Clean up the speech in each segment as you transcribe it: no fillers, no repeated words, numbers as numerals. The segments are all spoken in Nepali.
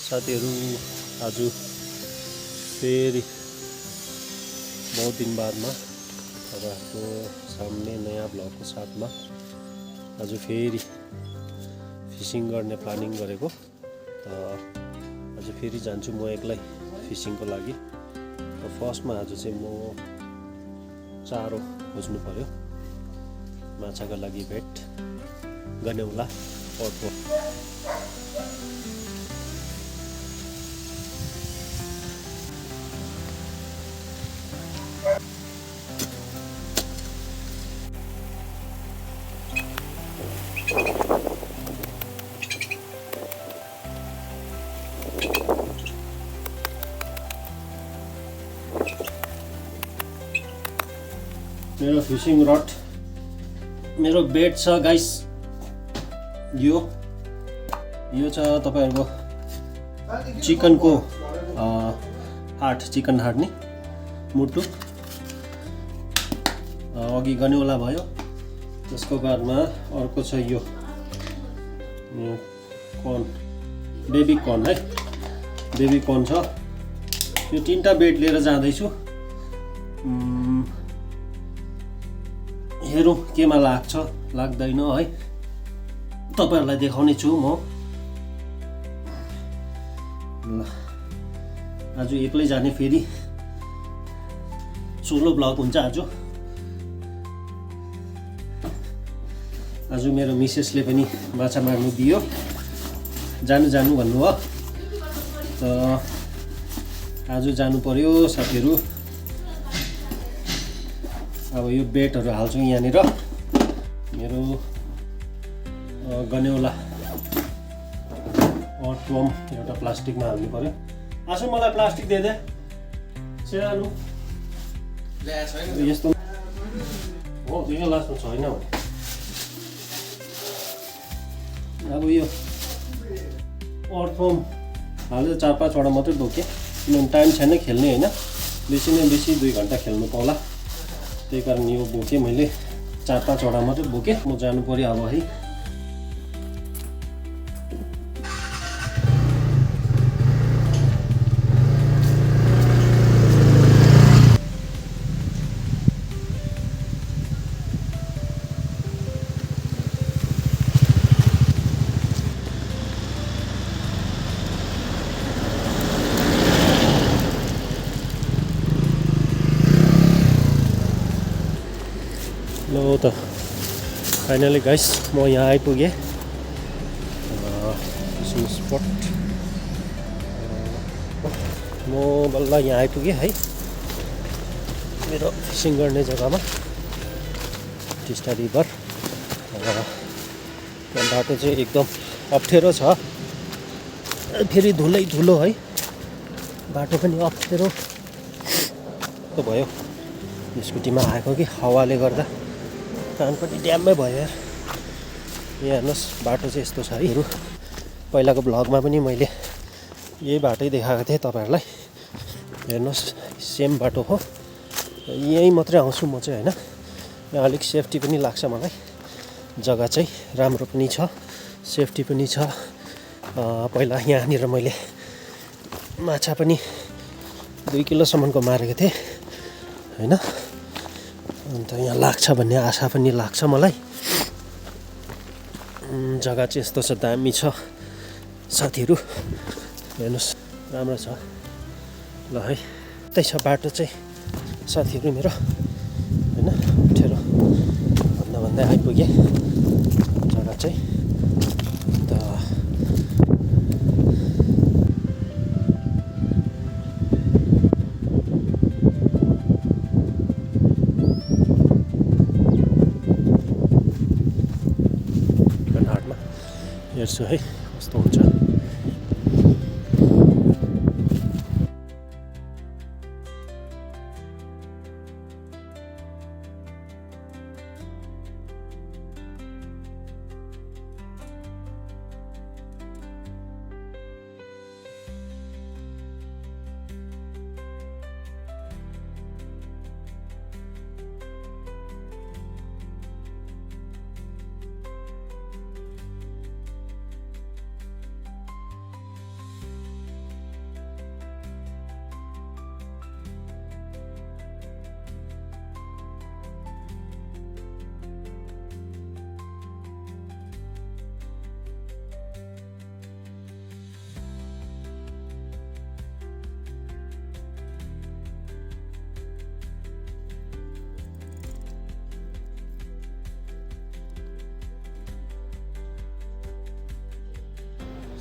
साथीहरू आज फेरि बहुत दिन बादमा तपाईँहरूको सामने नयाँ ब्लगको साथमा आज फेरि फिसिङ गर्ने प्लानिङ गरेको। आज फेरि जान्छु म एक्लै फिसिङको लागि। फर्स्टमा आज चाहिँ म चारो खोज्नु पर्यो माछाको लागि। भेट गनेउला अर्को मेरो फिशिङ रड, मेरो बेट छ गाइस। यो छ तपाईहरुको चिकनको हार्ट, चिकन हार्ट नि मुटु। अघि गनेउला भयो, त्यसको बादमा अर्को छ यो कर्न, बेबी कर्न है, बेबी कर्न छ। यो तीनटा बेट लिएर जाँदैछु। हेरौँ केमा लाग्छ लाग्दैन है, तपाईहरुलाई देखाउने छु म। ल आज एक्लै जाने, फेरि सोलो ब्लग हुन्छ आज। आज मेरो मिसेसले पनि माछा मार्नु दियो, जानु जानु भन्नु हो। आज जानु पर्यो साथीहरू। अब यो बेटहरू हाल्छु यहाँनिर। मेरो गनेउला अर्थवर्म एउटा प्लास्टिकमा हाल्नु पर्यो। आसु मलाई प्लास्टिक दे सानो यस्तो हो, त्यो लास्टमा छैन भने। अब यो अर्थवर्म हालेर 4-5 वटा मात्रै बोकेँ, किनभने टाइम छैन खेल्ने होइन। बेसी नै बेसी 2 घन्टा खेल्नु पाउला, त्यही कारण यो बोकेँ मैले। 4-5 वटा मात्रै बोकेँ। म जानु पर्यो अब है। ल त फाइनली गाइस म यहाँ आइपुगेँ फिसिङ स्पट। म बल्ल यहाँ आइपुगेँ है, मेरो फिसिङ गर्ने जग्गामा, टिस्टा रिभर। बाटो चाहिँ एकदम अप्ठ्यारो छ, फेरि धुलै धुलो है, बाटो पनि अप्ठ्यारो त भयो। स्कुटीमा आएको कि हावाले गर्दा कान पनि ड्याम्मै भयो यार। यहाँ हेर्नुहोस् बाटो चाहिँ यस्तो छ है। पहिलाको भ्लगमा पनि मैले यही बाटै देखाएको थिएँ तपाईँहरूलाई। हेर्नुहोस् सेम बाटो हो। यहीँ मात्रै आउँछु म चाहिँ होइन। यहाँ अलिक सेफ्टी पनि लाग्छ मलाई। जग्गा चाहिँ राम्रो पनि छ, सेफ्टी पनि छ। पहिला यहाँनिर मैले माछा पनि 2 किलोसम्मको मारेको थिएँ होइन। अन्त यहाँ लाग्छ भन्ने आशा पनि लाग्छ मलाई। जग्गा चाहिँ यस्तो छ, दामी छ साथीहरू। हेर्नुहोस् राम्रो छ। ल है, त्यही छ बाटो चाहिँ साथीहरू मेरो होइन। अप्ठ्यारो भन्दा भन्दै आइपुगेँ जग्गा चाहिँ। अन्त हेर्छु है कस्तो हुन्छ।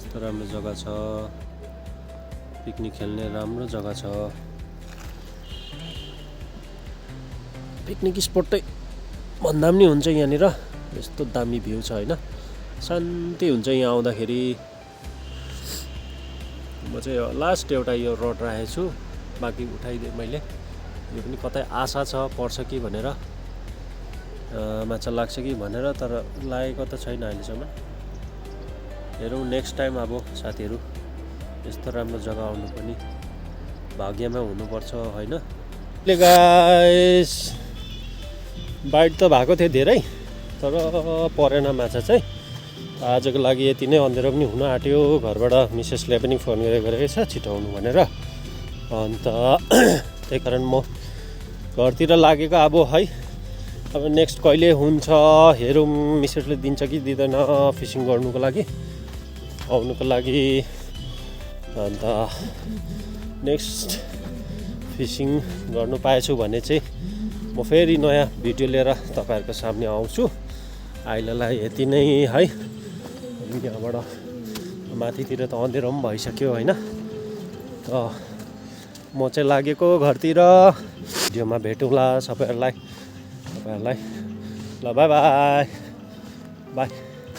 यस्तो राम्रो जग्गा छ, पिकनिक खेल्ने राम्रो जग्गा छ। पिकनिक स्पटै भन्दा पनि हुन्छ यहाँनिर, यस्तो दामी भ्यू छ होइन, शान्ति हुन्छ यहाँ आउँदाखेरि। म चाहिँ लास्ट एउटा यो रोड राखेको छु, बाँकी उठाइदिएँ मैले। यो पनि कतै आशा छ पर्छ कि भनेर, माछा लाग्छ कि भनेर, तर लागेको त छैन अहिलेसम्म। हेरौँ नेक्स्ट टाइम अब साथीहरू। यस्तो राम्रो जग्गा आउनु पनि भाग्यमा हुनुपर्छ होइन। गाइस बाइट त भएको थियो धेरै, तर परेन माछा चाहिँ। आजको लागि यति नै, अँधेरो पनि हुन आँट्यो। घरबाट मिसेसले पनि फोन गरेको छ छिटो आउनु भनेर, अन्त त्यही कारण म घरतिर लागेको अब है। अब नेक्स्ट कहिले हुन्छ हेरौँ, मिसेसले दिन्छ कि दिँदैन फिसिङ गर्नुको लागि, आउनुको लागि। अन्त नेक्स्ट फिसिङ गर्नु पाएछु भने चाहिँ म फेरि नयाँ भिडियो लिएर तपाईँहरूको सामने आउँछु। अहिलेलाई यति नै है। यहाँबाट माथितिर त अँधेरो पनि भइसक्यो होइन, त म चाहिँ लागेको घरतिर। भिडियोमा भेटौँला तपाईँहरूलाई। ल बाई बाई बाई।